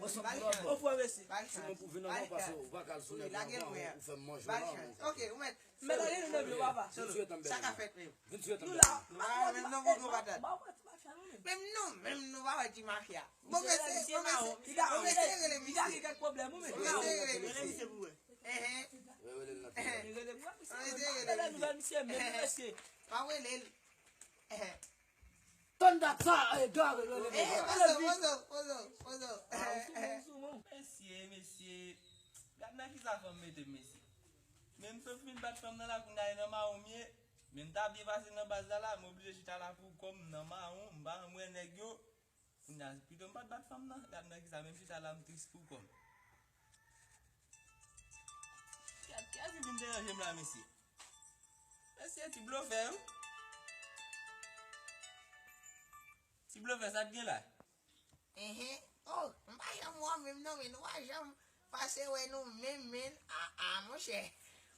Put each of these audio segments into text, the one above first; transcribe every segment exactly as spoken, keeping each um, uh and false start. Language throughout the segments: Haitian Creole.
Ou frè mesye. Si mwen pou vin anvan, pase ou pa kal sou nèg la anvan, ou fè m manje la. Ok, ou mèt. Men lage nou nan byo, papa. Vin sou etan m bèl. Sa ka fèt menm. Vin sou etan m bèl. Nou la. Ah, menm non, bon, bon, patat. Menm nou, menm nou, pa wè ti mafya. Bon, mesye, bon, mesye, bon, mesye, rele misye. Li gen kèk pwoblèm, ou menm. Bon, mesye, rele misye. Ehe. Rele l nan telefòn. Rele l, rele misye, men mesye. Pa rele l. Ehe. Tann dat sa, eh, gade, gade, gade. Eh, pozo, pozo, pozo, pozo. Ah, ou sou mwen, ou sou mwen. Mesye, mesye. Gad nan kisa fanm mete m, mesye. Men m sot fin bat fanm nan la, kounye a e nan mawon m ye. Men m ta byen pase nan baz la la, m oblije chita la pou kò m nan mawon, m pa janm wè nèg yo. Kounye a, pito m pa t bat fanm nan, gad nan kisa, menm chita la, m tris pou kò m. Gad, kiyès ki vin deranje m la, mesye? Mesye, ti blofè, wi. Ti blofè, sa t gen la? Enhen. Oh, m pa janm wè w menm non, men nou pa janm pase wè nou menm, men. Ah, ah, monchè.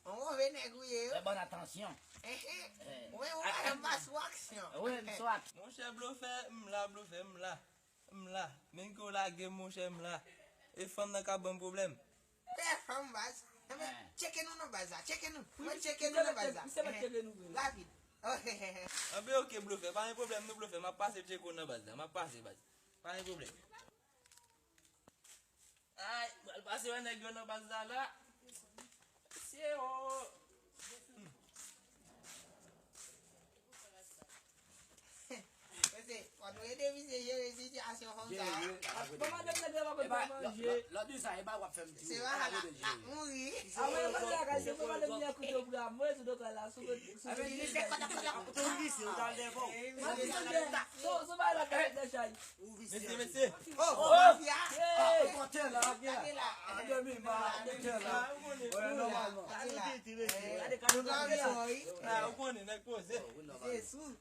On move nèg ou ye, wi. Fè bann atansyon. Wi, ou pa janm pa sou aksyon. Wi, m sou aksyon. Monchè blofè, m la, blofè, m la. M la. Menm ke w lage m, monchè, m la. E fanm nan k ap ban m pwoblèm. Pè fanm baz. Enben, tcheke nou nan baz la. Tcheke nou. Mwen tcheke nou nan baz la. Rapid. Anben, oke, blofè. Pa gen pwoblèm, non, blofè. M ap pase tcheke w nan baz la. M ap pase, baz. Pa gen pwoblèm. Ay, pral pase wè nèg yo nan baz la la. Mesye o. Mesye, fò nou ede misye jere sitiyasyon fanm sa. Bon, madanm nèg la pa konn fè manje. Lòt di sa, e pa w ap fè m di. Se pa la, la mouri. Avan yo pase lakay, se pou madanm li a koute w pou la mwen, sou do kay la, sou. Sou bagay la fèt nan chay. Mesye, mesye. Oh, oh, mafya. Oh, kote la, gade la. Gade la. Gade la. Gade la. Ah, ou konnen, nèg poze. Mesye sou.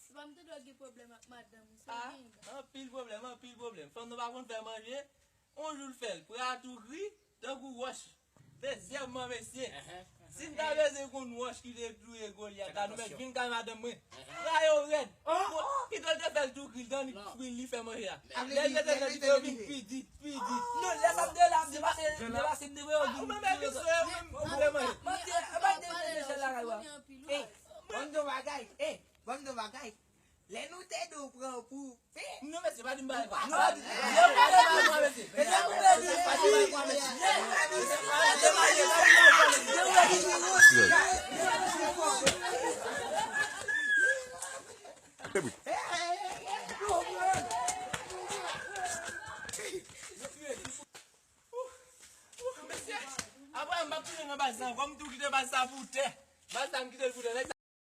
Si pa m te dwe gen pwoblèm ak madanm ou, sa gen. Anpil pwoblèm, anpil pwoblèm. Fanm nan pa konn fè manje. On jou l fè l, prè a tou gri, tankou wòch. Dezyèmman, mesye, si n ta bezwen konn wòch ki te touye Golyat la, nou mèt vin kay madanm mwen. Bra yo rèd. Kite l te fè l tou gri, l tann li, li fè manje a. Lè l mete nan li, yo vin pi di, pi di. Non, lè sa m te la, m te pase, m te pase, m te voye yo vin. Ou menm, ou menm, ou menm. Manti, e pa de, de, de, de lakay ou a. Ban m di w bagay, eh, ban m di w bagay. Lè nou te di w pran pou. Non, mesye, pa di m bagay kwa. Non, pa di m bagay kwa, mesye. Mesye, pa di m bagay kwa, mesye. Mesye, apre m p ap tounen nan baz la ankò, m tou kite baz la pou tè. Baz la m kite l pou tè. Nèg